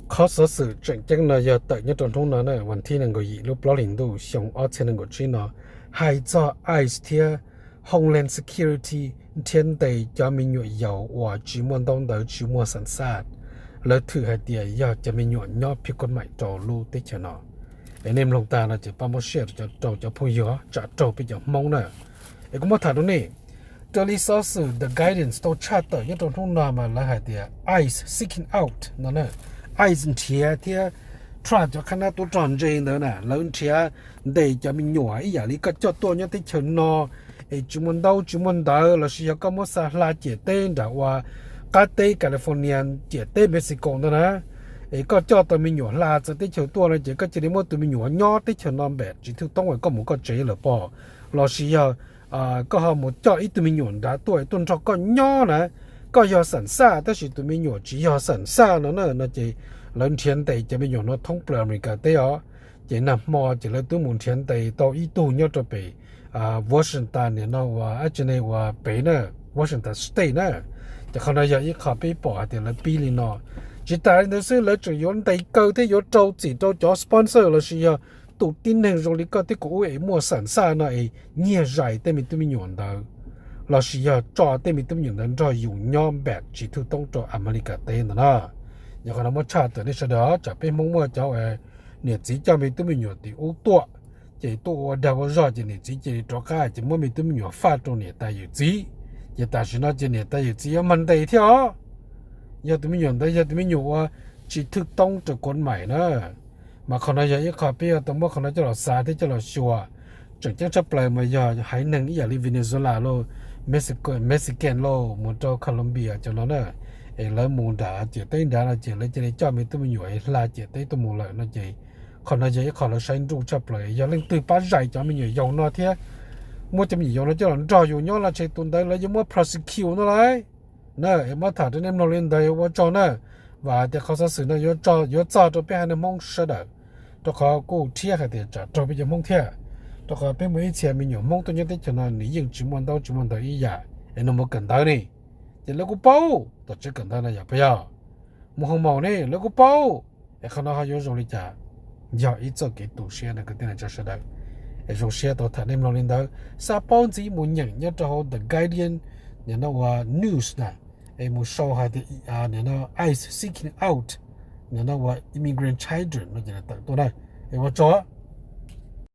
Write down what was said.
Qhov xov xwm tseem ceeb no yog tawm nyob rau hnub no na, vas thib nees nkaum yim lub plaub hlis ntuj xyoo ob txhiab nees nkaum tsib no, hais txog ICE thiab Homeland Security nrhiav ntes cov me nyuam yaus uas tsis muaj ntaub ntawv tsis muaj xas xaj, lawv thwm hais tias yog cov me nyuam nyob phiv koj maim rau lub teb chaws no. Es nej mloog tag no ces pab muab share rau cov phooj ywg tsam raug peb cov Hmoob na. Es kuv muab tham rau nej, raws li xov xwm The Guardian tau tshaj tawm nyob rau hnub no mas lawv hais tias ICE seeking out no na. ICE nrhiav thiab track cov qhab nab tub rog ntse ntawd na, lawv nrhiav ntes cov me nyuam ib yam li koj coj tuaj nyob teb chaws no es tsis muaj ntaub tsis muaj ntawv lossis yog koj muab xa hla ciam teb nram ua qab teb California ciam teb Mexico ntawd na. Es koj coj tau me nyuam hla txawv teb chaws tuaj no ces koj cia li muab tus me nyuam nyob teb chaws no npam tsis thwj toob es koj mus koj tsev lawm pom, lossis yog koj ho mus coj ib tug me nyuam nrad tuaj es tuaj nrog koj nyob na, koj yog xas xaj tab sis tus me nyuam tsis yog xas xaj no na no ces lawv nrhiav ntes cov me nyuam no thoob plaws Amelikas teb os. Ces nag hmo ces lawv twb mus nrhiav ntes tau ib tug nyob rau pem Washington nim no uas ab tsi ne uas pem na, Washington State na. Ces qhov no yog ib qho peb pom hais tias lawv pib li no. Tsis tas li ntawd xwb lawv tseem yuav ntes kaw thiab yuav rau txim rau cov sponsor lossis yog tus tib neeg zoo li koj thiab kuv ub es muaj xas xaj no es nyiag zais tej me tub me nyuam ntawd lossis yog tso tej me tub me nyuam ntawd nrog yus nyob npam tsis thwj toob rau Amelikas teb ntawd na. Yog qhov no muab tshaj tawm nej sawv daws tsam peb Hmoob muaj cov niam txiv coj me tub me nyuam tim ub tuaj, ces tuaj ua dag ua zog ces niam txiv cia li rov qab ces muab me tub me nyuam faj rau niam tais yawm txiv. Ces tam sim no ces niam tais yawm txiv yuav mag ntes thiab os. Yog tus me nyuam ntawd yog tus me nyuam uas tsis thwj toob rau kov maim na. Mas qhov no yog ib qho peb yuav tau muab qhov no coj los xav thiab coj los xyuas. Tseem ceeb tshaj plaws mas yog haiv neeg ib yam li Venezuela lauj, Mexican lauj, mus rau Colombia cov no na, es lawv mus nram ciam teb nrad no ces lawv cia li coj me tub me nyuam es hla ciam teb tuaj mus lawm no ces qhov no yog ib qho lawv saib nruj tshaj plaws. Yog leej twg pab zais cov me nyuam yaus no thiab muab cov me nyuam yaus no coj los nrog yus nyob los ntshe tus ntawd lawv yuav muab prosecute no lauj. Na es muab tham rau nej mloog li ntawd ua tsaug na. Vam hais tias qhov xov xwm no yuav txog rau peb haiv neeg Hmoob sawv daws, rau qhov kuj thiab hais tias tsam raug peb cov Hmoob thiab, rau qhov peb muaj ib txhia me nyuam Hmoob tuaj nyob teb chaws no nws yeej tsis muaj ntaub tsis muaj ntawv ib yam es nws mus kawm ntawv ne, ces lawv kuj paub tom tsev kawm ntawv no yog puas yog, mus hoo maum ne lawv kuj paub. Es qhov no ho yuav zoo li cas? Yog ib txoj kev tu siab no kwv tij neej tsa sawv daws. Es zoo siab tau tham nej mloog li ntawd, xav paub ntxiv mus nyeem nyob rau hauv The Guardian, nim no uas news na, es mus sau hais tias nim no ICE seeking out, nim no uas immigrant children no ces tawm tuaj na. Es ua tsaug.